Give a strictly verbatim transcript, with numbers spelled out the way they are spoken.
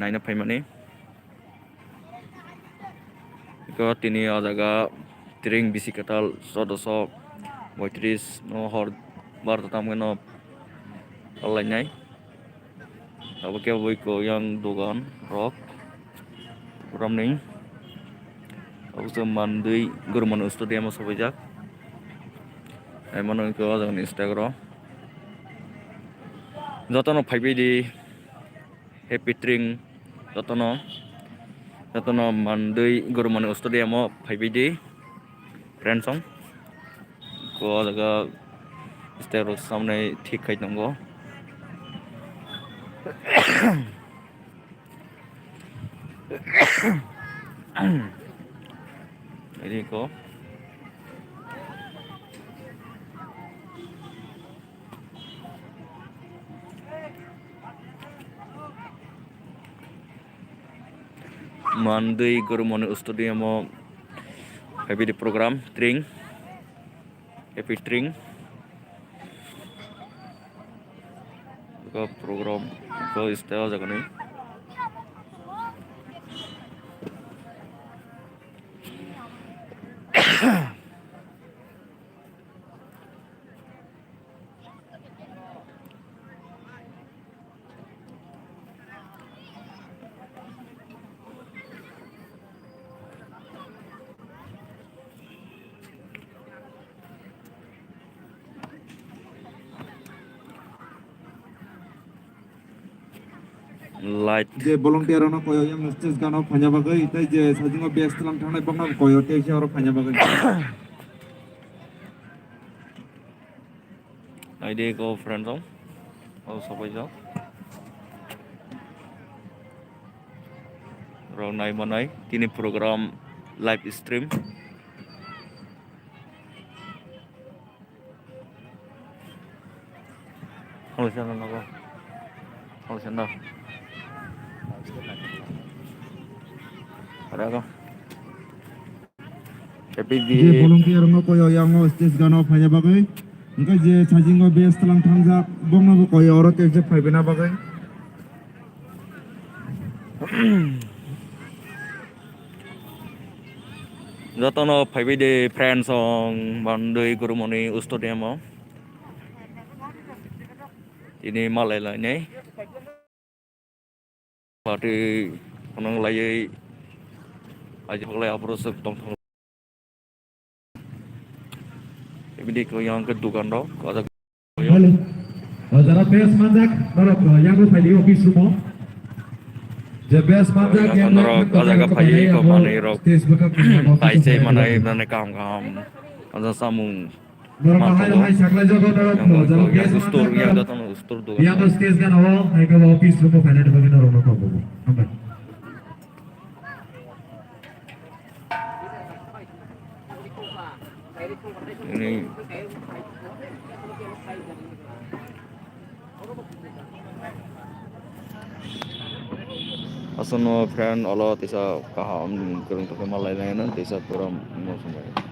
naina phaimani. Eko tini o jaga tring bisi kwtal sodosok boitris no hor barta tamgwi no pallainai. Abo khe abo eko yang dogan rok ramni. Abo se mandwi Gurumani stadium o sobaijak. Ai mano eko o jaga ni stag rok. Jotono phaibai di. Happy Tring jotono, jotono mandwi Gurumani stadium o phaibai di, friends song. Ko jaga step rok samnai thik khai tongo. Ini ko. Mandwi Gurumani stadium o happy day program tring, happy tring. Ko program ko stage o jaga ni. Light. Je volunteer rokno koyo yang stage gana phaina bagwi, tei je sajingo base tlang thangnai bokno koyo tei se oro phaina bagwi. Naidi ko friend rok, o sopai jak. Rok nai manai tini program live stream. Hausa no nogo. Hausa no. Ada ko. Happy je day. Volunteer rokno koyo yango stage gana phaina bagwi. Hingke je sajingo base tlang thangjak, bokno bo koyo oro tei je phaibina bagwi. Jotono phaibai de friends song, mandwi Gurumani stadium o. Tini malai lainai. Party phunuk laiwi aji phaklai aphuru swk tongthok. Ebini ko yang ke dukan rok, ada. Hello. O jara base manjak, norok, o, yang bo phaidi office room o. Je base manjak, yang norok, yang o jaga phaidi ko manwi rok. Stage bwkhak. Taisai manai, manai kaham kaham. Ada samung. Norok bahai bahai saklai jago norok, yang o jara base manjak. Yang ustur, yang datang ustur dukan. Yang stage gana o, hai ko office room o phainani bagwi norok no kok bo. Hambai. Ini asal no friend olo tisa kaham kurung toko malai lainai tisa pura mosong.